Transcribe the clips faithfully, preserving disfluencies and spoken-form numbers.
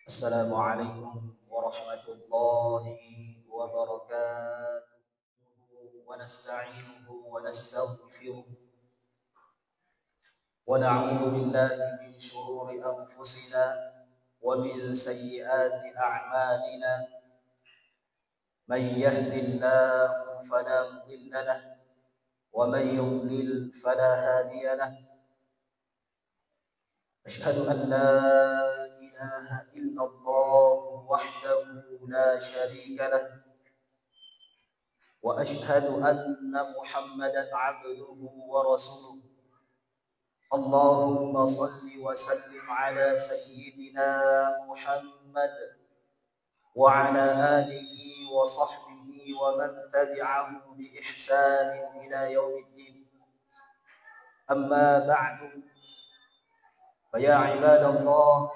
السلام عليكم ورحمة الله وبركاته. ونستعينه ونستغفره، ونعوذ بالله من شرور أنفسنا ومن سيئات أعمالنا. من يهد الله فلا مضل له، ومن يضلل فلا هادي له. أشهد أن لا إله إلا الله وحده لا شريك له، وأشهد أن محمدا عبده ورسوله. اللهم صل وسلم على سيدنا محمد وعلى آله وصحبه ومن تبعه بإحسان إلى يوم الدين. أما بعد، فيا عباد الله،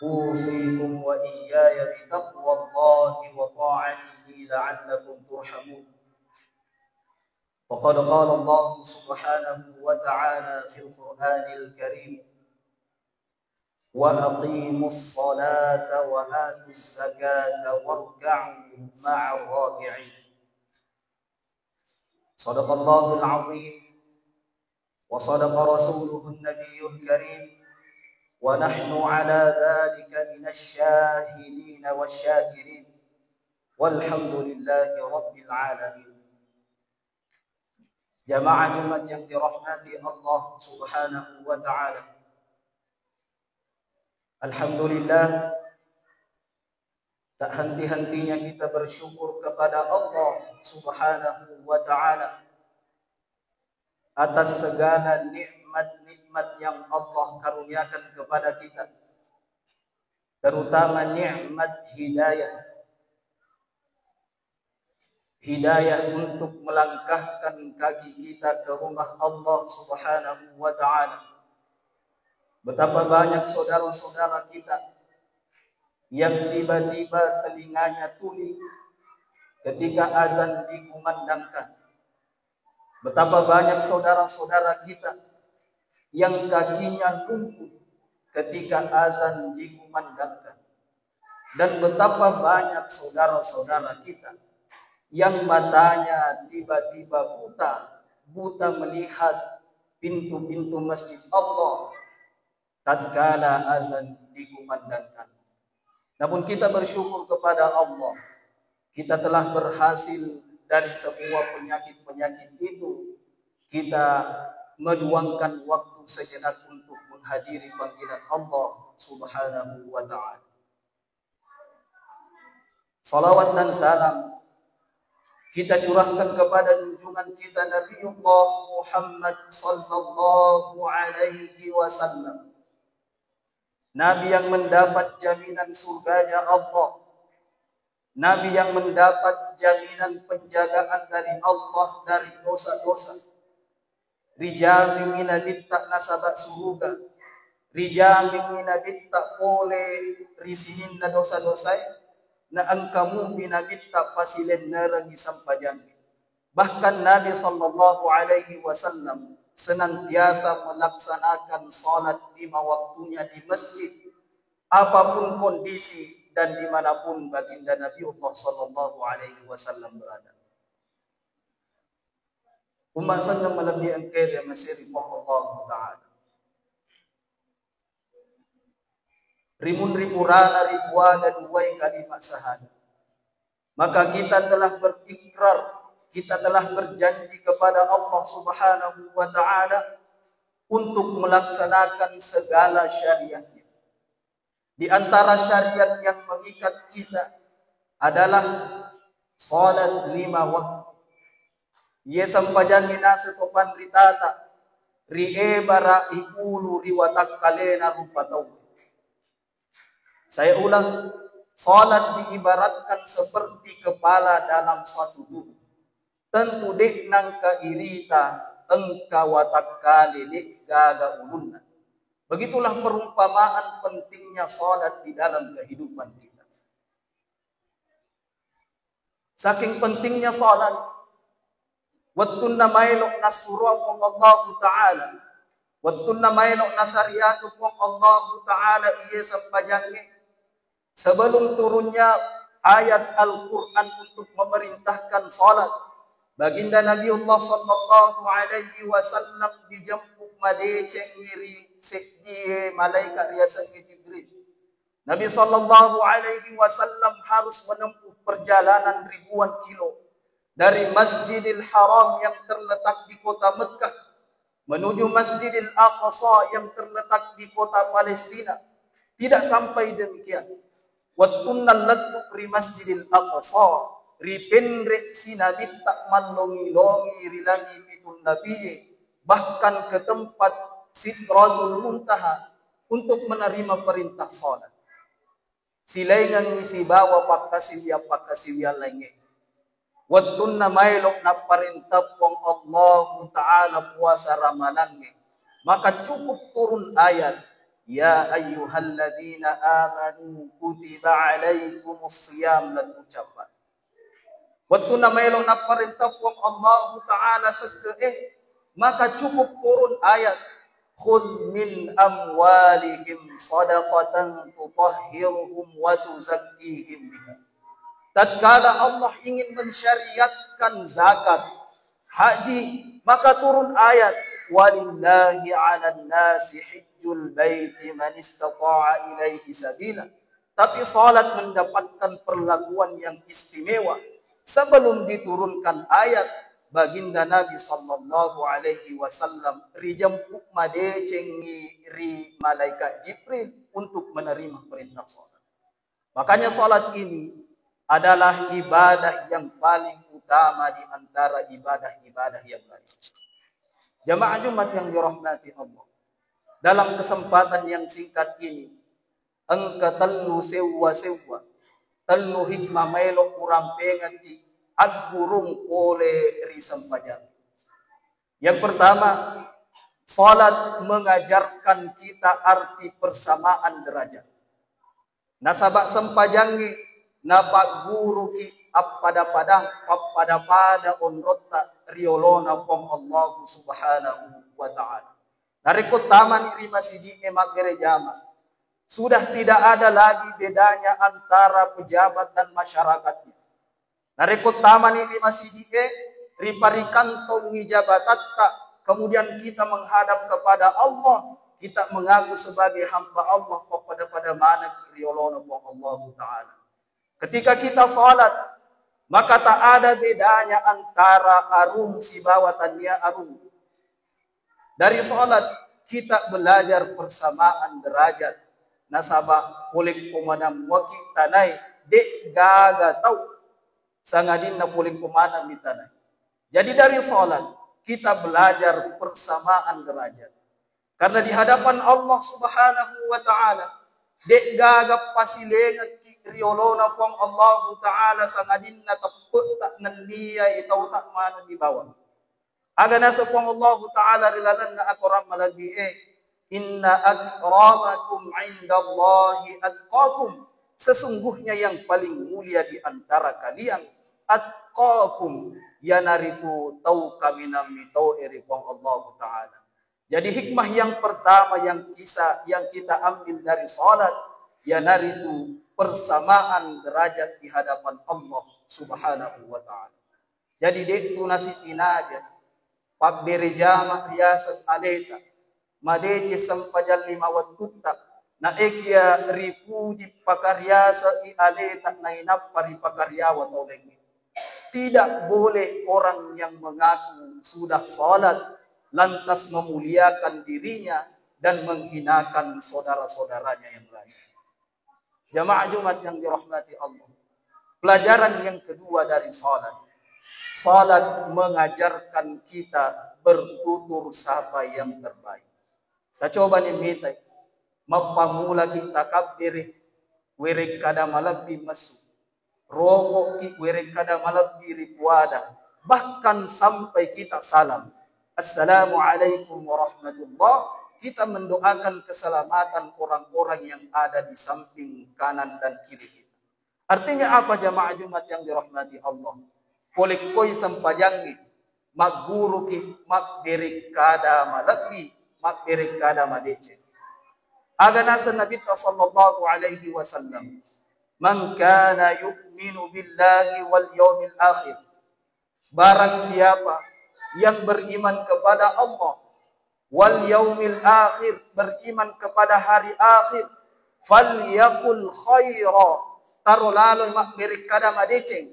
أوصيكم وإياي بتقوى الله وطاعته لعلكم ترحمون. فقد قال الله سبحانه وتعالى في القرآن الكريم: وأقيموا الصلاة وآتوا الزكاة واركعوا مع الراكعين. صدق الله العظيم وصدق رسوله النبي الكريم، ونحن على ذلك من الشاهدين والشاكرين، والحمد لله رب العالمين. Jamaah Jumat yang dirahmati Allah Subhanahu wa Ta'ala. Alhamdulillah, tak henti-hentinya kita bersyukur kepada Allah Subhanahu wa Ta'ala atas segala nikmat-nikmat yang Allah karuniakan kepada kita, terutama nikmat hidayah. Hidayah untuk melangkahkan kaki kita ke rumah Allah Subhanahu wa Ta'ala. Betapa banyak saudara-saudara kita yang tiba-tiba telinganya tuli ketika azan dikumandangkan. Betapa banyak saudara-saudara kita yang kakinya lumpuh ketika azan dikumandangkan. Dan betapa banyak saudara-saudara kita yang matanya tiba-tiba buta, buta melihat pintu-pintu masjid Allah tatkala azan dikumandangkan. Namun kita bersyukur kepada Allah, kita telah berhasil dari semua penyakit-penyakit itu. Kita meluangkan waktu sejenak untuk menghadiri panggilan Allah Subhanahu wa Ta'ala. Salawat dan salam kita curahkan kepada junjungan kita Nabiullah Muhammad sallallahu alaihi wasallam. Nabi yang mendapat jaminan surganya Allah. Nabi yang mendapat jaminan penjagaan dari Allah dari dosa-dosa. Rijamingngi nabitta nasaba suruga. Rijamingngi nabitta pole ri sininna dosa-dosae. Na engka mupi nabitta pasilennerengngi sempajang. Bahkan Nabi sallallahu alaihi wasallam senantiasa melaksanakan salat lima waktunya di masjid, apapun kondisi dan dimanapun baginda Nabiullah sallallahu alaihi wasallam berada. Umma senneng malebbi engkae ri masiri Puang Allah Ta'ala. Rimun ripurana ribuada duai kalimat syahadat. Maka kita telah berikrar, kita telah berjanji kepada Allah Subhanahu wa Ta'ala untuk melaksanakan segala syariatnya. Di antara syariat yang mengikat kita adalah salat lima waktu. Iye sempajangnge naseng to panritata ri ebara ipulu ri watakkalena rupa tau. Saya ulang, salat diibaratkan seperti kepala dalam satu tubuh. Tentu de' nengka irita engka watakkale de' gaga ulunna. Begitulah perumpamaan pentingnya salat di dalam kehidupan kita. Saking pentingnya salat, wettunna maelo nassuroang Puang Allahu Ta'ala, wettunna maelo nasariatu Puang Allahu Ta'ala iye sempajangnge, Sebelum turunnya ayat Al-Quran untuk memerintahkan salat, Baginda Nabiullah sallallahu alaihi wasallam dijemput madecengngi ri seddie malaikat riasengnge Jibril. Nabi sallallahu alaihi wasallam harus menempuh perjalanan ribuan kilo dari Masjidil Haram yang terletak di kota Mekah menuju Masjidil Aqsa yang terletak di kota Palestina. Tidak sampai demikian. Wettunna lettu ri Masjidil Aqsa, ripenre' si Nabitta mallongi-longi ri langi pitunnabiye, bahkan ke tempat Sidratul Muntaha untuk menerima perintah salat. Silaingengngi sibawa pakkasiwiang-pakkasiwiang laingnge. Wettunna maelo napparentah Puang Allahu Ta'ala puasa Ramalangnge, maka cukup turun ayat, "Ya ayyuhalladzina amanu kutiba alaikumus siyam," lettu cappa. Wettunna maelo napparentah Puang Allahu Ta'ala sekke'e, maka cukup turun ayat, "Khudz min amwalihim sadaqatan tutahhiruhum wa tuzakkihim biha." Tatkala Allah ingin mensyariatkan zakat, haji, maka turun ayat, "Walillahi 'alan nasi hijjul baiti man istata'a ilaihi sabila." Tapi salat mendapatkan perlakuan yang istimewa. Sebelum diturunkan ayat, Baginda Nabi sallallahu alaihi wasallam rijemput madecengngi ri malaikat Jibril untuk menerima perintah salat. Makanya salat ini adalah ibadah yang paling utama di antara ibadah-ibadah yang lain. Jamaah Jumat yang dirahmati Allah, dalam kesempatan yang singkat ini, engka tellu sewwa-sewwa, tellu hikmah maelo urampengekki aggurung pole ri sempajang. Yang pertama, salat mengajarkan kita arti persamaan derajat. Nasaba sempajangnge napagguruki appada-padang, pappada-pada onrotta ri olona Puang Allahu Subhanahu wa Ta'ala. Narekko tamani ri masiji'e maggere jama, sudah tidak ada lagi bedanya antara pejabat dan masyarakatnya. Narekko tamani ri masiji'e, riparikantongi jabatatta, kemudian kita menghadap kepada Allah, kita mengaku sebagai hamba Allah, pappada-pada maneng ri olona Puang Allahu Ta'ala. Ketika kita salat, maka tak ada bedanya antara arung sibawa tania arung. Dari salat, kita belajar persamaan derajat. Nasaba pole ko manammuaki tanae, de' gaga tau sangadinna pole ko manammi tanae. Jadi dari salat, kita belajar persamaan derajat. Karena di hadapan Allah Subhanahu wa Ta'ala, de' gaga pasilengekki ri olona Puang Allahu Ta'ala sangadinna teppe'ta nenniai tauta maneng ri bawang. Aga naseng Puang Allahu Ta'ala ri lalenna akorang malebbi'e, "Inna akramakum indallahi atqakum." Sesungguhnya yang paling mulia di antara kalian, atqakum, iyanaritu tau kaminang mitoe ri Puang Allahu Ta'ala. Jadi hikmah yang pertama yang kisa-, yang kita ambil dari salat, iyanaritu persamaan derajat di hadapan Allah Subhanahu wa Ta'ala. Jadi, de'tu nasitinaja pabbere jama riaseng aleta, madeceng sempajang lima wettutta, naekia ripuji pakariaseng i aleta nainappa ripakariawa tau laingnge. Tidak boleh orang yang mengaku sudah salat lantas memuliakan dirinya dan menghinakan saudara-saudaranya yang lain. Jamaah Jumat yang dirahmati Allah. Pelajaran yang kedua dari salat. Salat mengajarkan kita bertutur sapa yang terbaik. Tacobani mitai, mappammulaki takabbere, werekkada malebbi messu. Roko'ki werekkada malebbi ri puada, bahkan sampai kita salam, "Assalamualaikum warahmatullah," kita mendoakan keselamatan orang-orang yang ada di samping kanan dan kiri kita. Artinya apa, jamaah Jumat yang dirahmati Allah? Polekkoi sempajangnge, magguruki mabberekkada malebbi, mabberekkada madeceng. Aga naseng Nabitta sallallahu alaihi wasallam, "Man kana yu'minu billahi wal yaumil akhir." Barang siapa yang beriman kepada Allah, wal yaumil akhir, beriman kepada hari akhir, "Falyaqul khaira," taro laloi mabberekkada madeceng,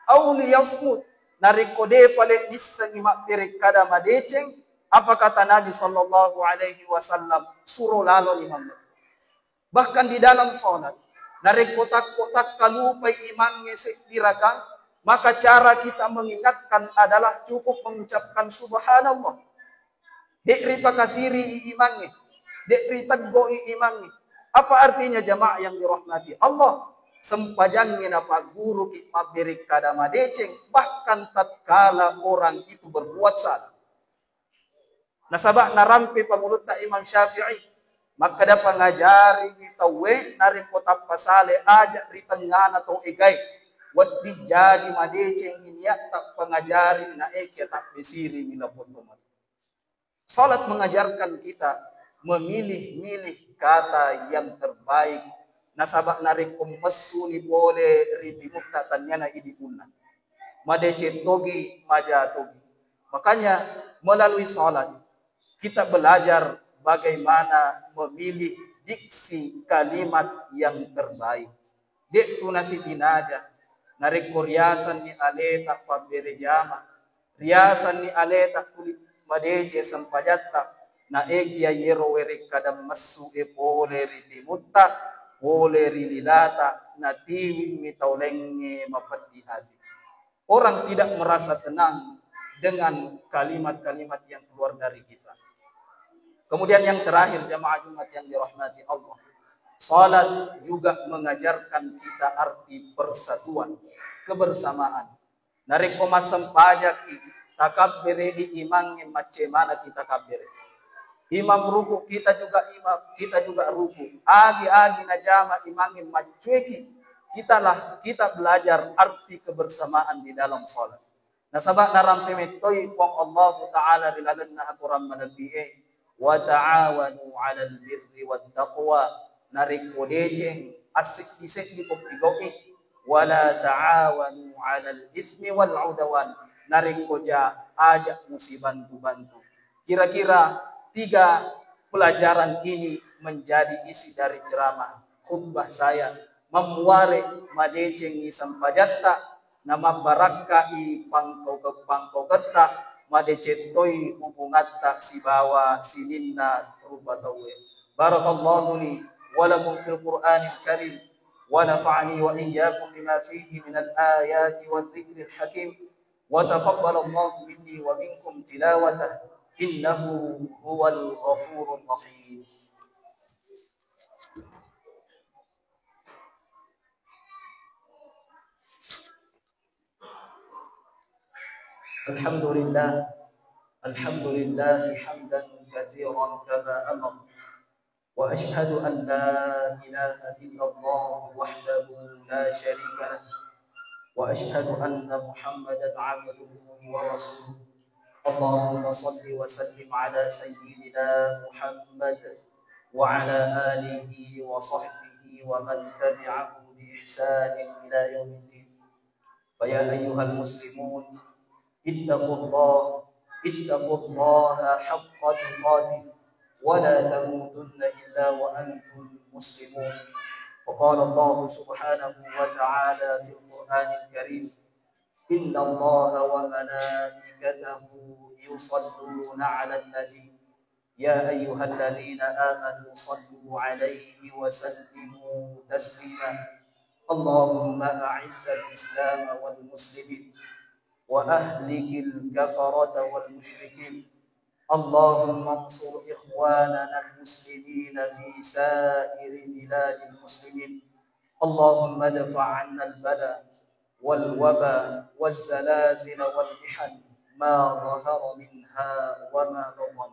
"au liyasmut," narekko depa le missengi mabberekkada madeceng, apa kata Nabi sallallahu alaihi wasallam, suro laloni mamma. Bahkan di dalam salat, narekko takko takkalupai imangnge seddi rakang, maka cara kita mengingatkan adalah cukup mengucapkan subhanallah. De'ri pakasiri i imangnge, de'ri teggo i imangnge. Apa artinya, jamaah yang dirahmati Allah? Sempajangnge napagguruki mabberekkada madeceng, bahkan tatkala orang itu berbuat salah. Nasaba narampe pangulutta Imam Syafi'i, makkeda, "Pangajari tauwe narekko tappa sale aja ri tengngana tau egae, wedding jaji madeceng niatta pangajari naekia tabbesiri mi lapong tomatoa." Salat mengajarkan kita memilih-milih kata yang terbaik. Nasaba narekko messuni pole ri timutta, tanniana idi punna. Madeceng togi, maja togi. Makanya melalui salat kita belajar bagaimana memilih diksi kalimat yang terbaik. De'tu nasidinaja, narekko riasanni aleta pabbere jama, riasanni aleta tuli madeceng sempajatta, naekia yero werekkada messu e pole ri timutta, pole ri lilata, natiwimmi tau laingnge mapeddi ati. Orang tidak merasa tenang dengan kalimat-kalimat yang keluar dari kita. Kemudian yang terakhir, jamaah Jumat yang dirahmati Allah, salat juga mengajarkan kita arti persatuan, kebersamaan. Narekko massempajaki, takabbere i imangnge, macce manaki takabbere. Imam ruku, kita juga imam, kita juga ruku. Agi-agi najama imangnge, maccueki. Kitalah, kita belajar arti kebersamaan di dalam salat. Nasaba narampe mettoi Puang Allahu Ta'ala ri lalenna akorang malebbi e, "Wa ta'awanu 'alal birri wat taqwa." Narekko deceng, asseddi-seddi ko pigau'i. "Wa la ta'awanu 'alal itsmi wal 'udwan." Narekko ja, aja musibantu-bantu. Kira-kira tiga pelajaran ini menjadi isi dari ceramah khutbah saya. Mammuare madecengi sempajatta, namabbarakkai pangkauke-, pangkauketta, madeceng toi hubungatta sibawa sininna rupa tauwe. Barakallahu li wa lakum fil Qur'anil Karim, wa nafa'ani wa iyyakum bima fihi minal ayati wa dzikril hakim, wa taqabbalallahu minni wa minkum tilawatah, innahu huwal ghafurur rahim. الحمد لله. الحمد لله حمدا كثيرا كما أمر. وأشهد أن لا إله إلا الله وحده لا شريك له. وأشهد أن محمدا عبده ورسوله. اللهم صل وسلم على سيدنا محمد وعلى آله وصحبه ومن تبعه بإحسان إلى يوم الدين. فيا أيها المسلمون، اتقوا الله، اتقوا الله حق تقاته، ولا تموتن إلا وأنتم مسلمون. وقال الله سبحانه وتعالى في القرآن الكريم: إن الله وملائكته يصلون على النبي، يا أيها الذين آمنوا صلوا عليه وسلموا تسليما. اللهم أعز الإسلام والمسلمين، وأهلك الكفرة والمشركين. اللهم انصر إخواننا المسلمين في سائر بلاد المسلمين. اللهم ادفع عنا البلاء والوباء والزلازل والمحن ما ظهر منها وما بطن.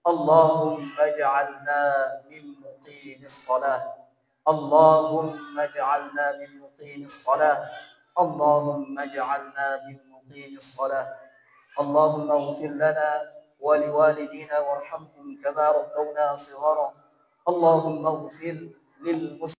اللهم اجعلنا من مقيم الصلاة. اللهم اجعلنا من مقيم الصلاة. اللهم اجعلنا من مقيم الصلاة. اللهم اغفر لنا ولوالدينا وارحمهم كما ربونا صغارا. اللهم اغفر للمسلمين